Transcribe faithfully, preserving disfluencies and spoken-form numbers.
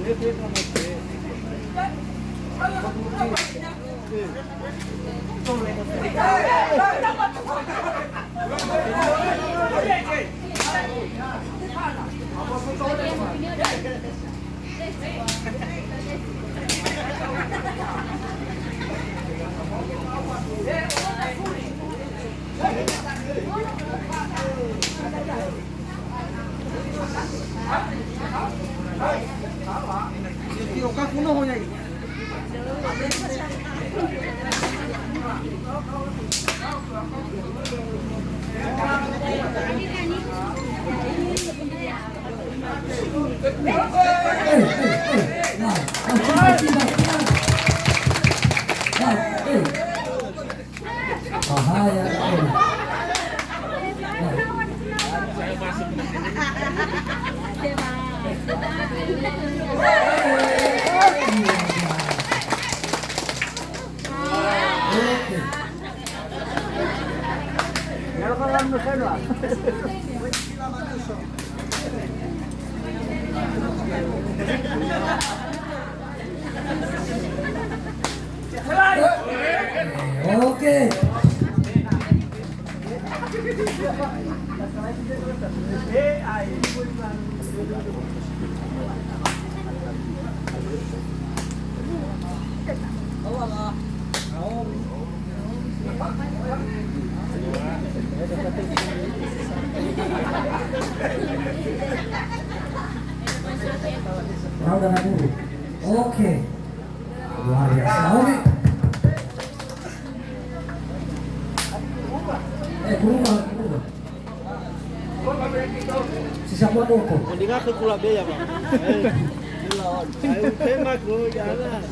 Oke. Rau dan guru. Oke. Luar biasa. Oke. Eh, kurunga, kurunga. Si sambua boko. Mending aku kula beya, Bang. Eh, ayo, tema ko, ya lah.